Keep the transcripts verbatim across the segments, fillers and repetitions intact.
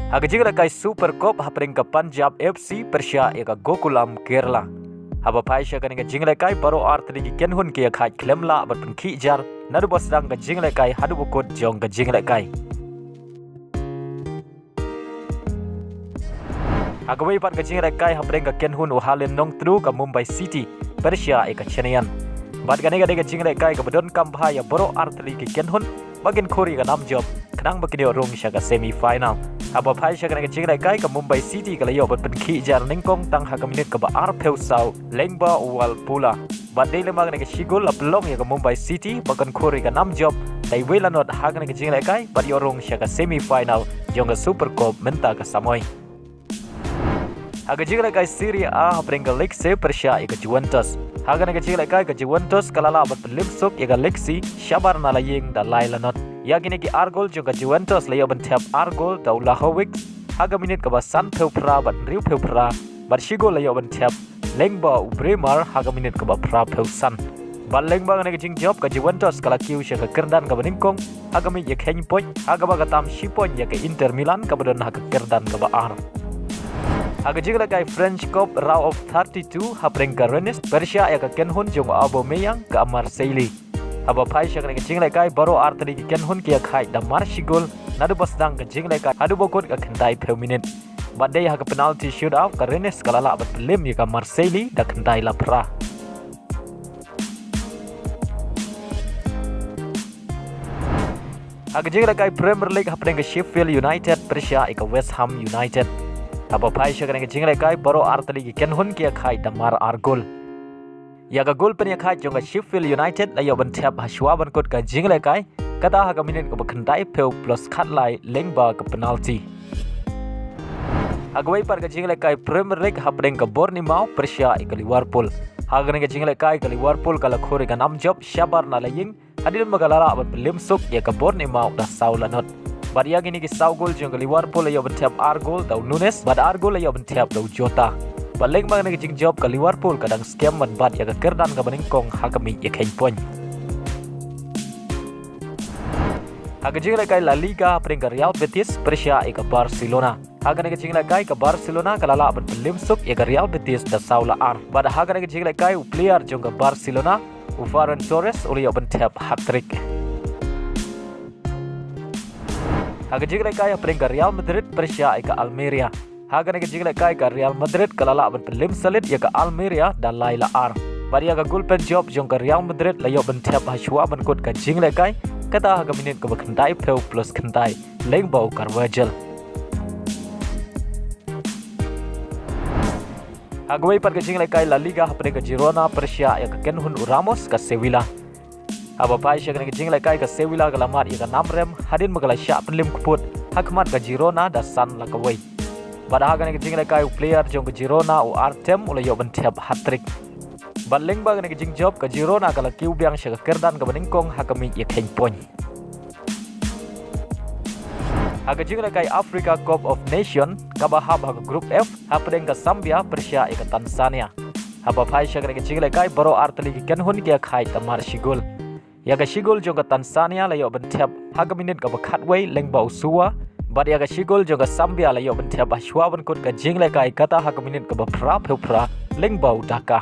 Ha ka jinglehkai Super Cup hapdeng ka Punjab F C pyrshah ïa ka Gokulam Kerala. Haba phai sha kane ka jinglehkai baroh artylli ki kynhun ki ïakhaid khlem lah ban pynkhih jar naduh ba sdang ka jinglehkai haduh ba kut jong ka jinglehkai. Ha kawei pat ka jinglehkai hapdeng ka kynhun u Hallen Nongtdu ka Mumbai City pyrshah ïa ka Chennaiyin. Bad kane ka dei ka jinglehkai kaba donkam bha ïa baroh artylli ki kynhun ba kin khur ïa ka nam jop khnang ba kin ïoh rung sha ka semi final. Haba phai sha kane ka jinglehkai ka Mumbai City ka la ïoh ban pynkhih jar nyngkong tang ha ka minit kaba arphew saw lyngba u Wal Poola. Bad dei lem bad kane ka shi gol la pynlong ïa ka Mumbai City ba kan khur ïa ka nam jop da iwei la not ha kane ka jinglehkai bad ïoh rung sha ka semi final jong ka Super Cup mynta ka samoi. Ha ka jinglehkai Serie A hapdeng ka Lecce pyrshah ïa ka Juventus. Ha kane ka jinglehkai ka Juventus ka la lah ban pynlip suk ïa ka Lecce shabar na la ïing da lai la not. Ïa kine ki ar gol jong ka Juventus la ïoh ban thep ar gol da u Vlahovic ha ka minit kaba sanphew phra bad hynriewphew phra, bad shi gol la ïoh ban thep lyngba u Bremer ha ka minit kaba phraphew san. Bad lyngba kane ka jingjop ka Juventus ka la kiew sha ka kyrdan kaba nyngkong ha ka miej ïakheiñ point, ha kaba ka tam shi point ïa ka Inter Milan kaba don ha ka kyrdan kaba ar. Ha ka jinglehkai French Cup Round of thirty-two hapdeng ka Rennes pyrshah ïa ka kynhun jong u Aubameyang ka Marseille. Haba phai sha kane ka jinglehkai baroh artylli ki kynhun ki ïakhaid da mar shi gol naduh ba sdang ka jinglehkai haduh ba kut ka khyndaiphew minit. Bad dei ha ka penalty shootout ka Rennes ka la lah ban pynlip ïa ka Marseille da khyndai la phra. Ha ka jinglehkai Premier League hapdeng ka Sheffield United pyrshah ïa ka West Ham United. Haba phai sha kane ka jinglehkai baroh artylli ki kynhun ki ïakhaid da mar ar gol. Ïa ka gol pynïakhaid jong ka Sheffield United la ïoh ban thep ha shuwa ban kut ka jinglehkai, kata ha ka minit kaba khyndaiphew plus khatlai lyngba ka penalty. Ha kawei pat ka jinglehkai Premier League hapdeng ka Bournemouth pyrshah ïa ka Liverpool. Ha kane ka jinglehkai ka Liverpool ka la khur ïa ka nam jop shabar na la ïing hadien ba ka la lah ban pynlip suk ïa ka Bournemouth da saw la not. Bad ïa kine ki saw gol jong ka Liverpool la ïoh ban thep ar gol da u Nunez bad ar gol la ïoh ban thep da u Jota. Bad lyngba kane ka jingjop ka Liverpool ka dang skhem ban bat ïa ka kyrdan kaba nyngkong ha ka miej ïakheiñ point. Ha ka jinglehkai La Liga hapdeng ka Real Betis pyrshah ïa ka Barcelona. Ha kane ka jinglehkai ka Barcelona ka la lah ban pynlip suk ïa ka Real Betis da saw la ar. Bad ha kane ka jinglehkai u player jong ka Barcelona u Ferran Torres u la ïoh ban thep hat-trick. Ha ka jinglehkai hapdeng ka Real Madrid pyrshah ïa ka Almeria. Ha kane ka jinglehkai ka Real Madrid ka la lah ban pynlip salit ïa ka Almeria da lai la ar. Bad ïa ka gol pynjop jong ka Real Madrid la ïoh ban thep ha shuwa ban kut ka jinglehkai, kata ha ka minit kaba khyndaiphew plus khyndai lyngba u Carvajal. Ha kawei pat ka jinglehkai La Liga hapdeng ka Girona pyrshah ïa ka kynhun u Ramos ka Sevilla. Haba phai sha kane ka jinglehkai ka Sevilla ka la mad ïa ka nam rem hadien ba ka la shah pynlip kput ha khmat ka Girona da san la kawei. Bad ha kane ka jinglehkai u player jong ka Girona u Artem u la ïoh ban thep hat-trick. Bad lyngba kane ka jingjop ka Girona ka la kiew biang sha ka kyrdan kaba nyngkong ha ka miej ïakheiñ point. Ha ka jinglehkai Africa Cup of Nation kaba hap ha ka Group F hapdeng ka Zambia pyrshah ïa ka Tanzania. Haba phai sha kane ka jinglehkai baroh artylli ki kynhun ki ïakhaid da mar shi gol. Ïa ka shi gol jong ka Tanzania la ïoh ban thep ha ka minit kaba khatwei lyngba u Sua. Bad ïa ka shi gol jong ka Zambia la ïoh ban thep ha shuwa ban kut ka jinglehkai, kata ha ka minit kaba phraphew phra lyngba u Daka.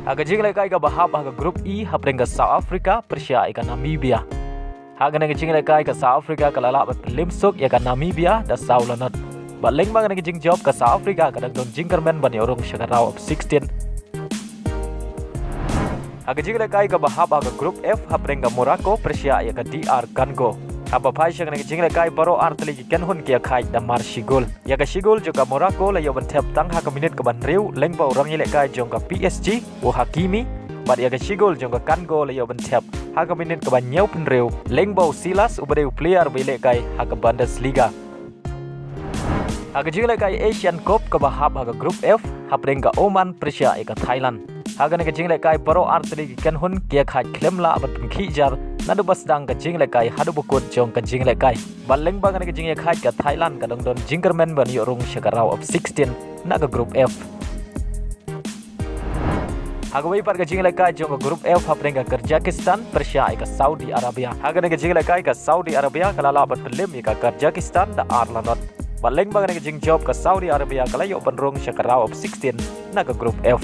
Ha ka jinglehkai kaba hap ha ka Group E hapdeng ka South Africa pyrshah ïa ka Namibia. Ha kane ka jinglehkai ka South Africa ka la lah ban pynlip suk ïa ka Namibia da saw la not. Bad lyngba kane ka jingjop ka South Africa ka dang don jingkyrmen ban ïoh rung sha ka round of sixteen. Ha ka jinglehkai kaba hap ha ka Group F hapdeng ka Morocco pyrshah ïa ka D R Congo. Haba phai sha kane ka jinglehkai baroh artylli ki kynhun ki ïakhaid da mar shi gol. Ïa ka shi gol jong ka Morocco la ïoh ban thep tang ha ka minit kaba hynriew lyngba u rangïalehkai jong ka P S G u Hakimi. Bad ïa ka shi gol jong ka Congo la ïoh ban thep ha ka minit kaba hynñiewphew hynriew lyngba u Silas uba dei u player ba ïalehkai ha ka Bundesliga. Ha ka jinglehkai Asian Cup kaba hap ha ka Group F hapdeng ka Oman pyrshah ïa ka Thailand. Ha kane ka jinglehkai baroh artylli ki kynhun ki ïakhaid khlem lah ban pynkhih jar naduh ba sdang ka jinglehkai haduh ba kut jong ka jinglehkai. Bad lyngba kane ka jingïakhaid ka Thailand ka dang don jingkyrmen ban ïoh rung sha ka round of sixteen na ka Group F. Ha kawei pat ka jingïalehkai jong ka Group F hapdeng ka Kazakhstan pyrshah ïa ka Saudi Arabia. Ha kane ka jingïalehkai ka Saudi Arabia ka la lah ban pynlem ïa ka Kazakhstan da ar la not. Bad lyngba kane ka jingjop ka Saudi Arabia ka la ïoh ban rung sha ka round of sixteen na ka Group F.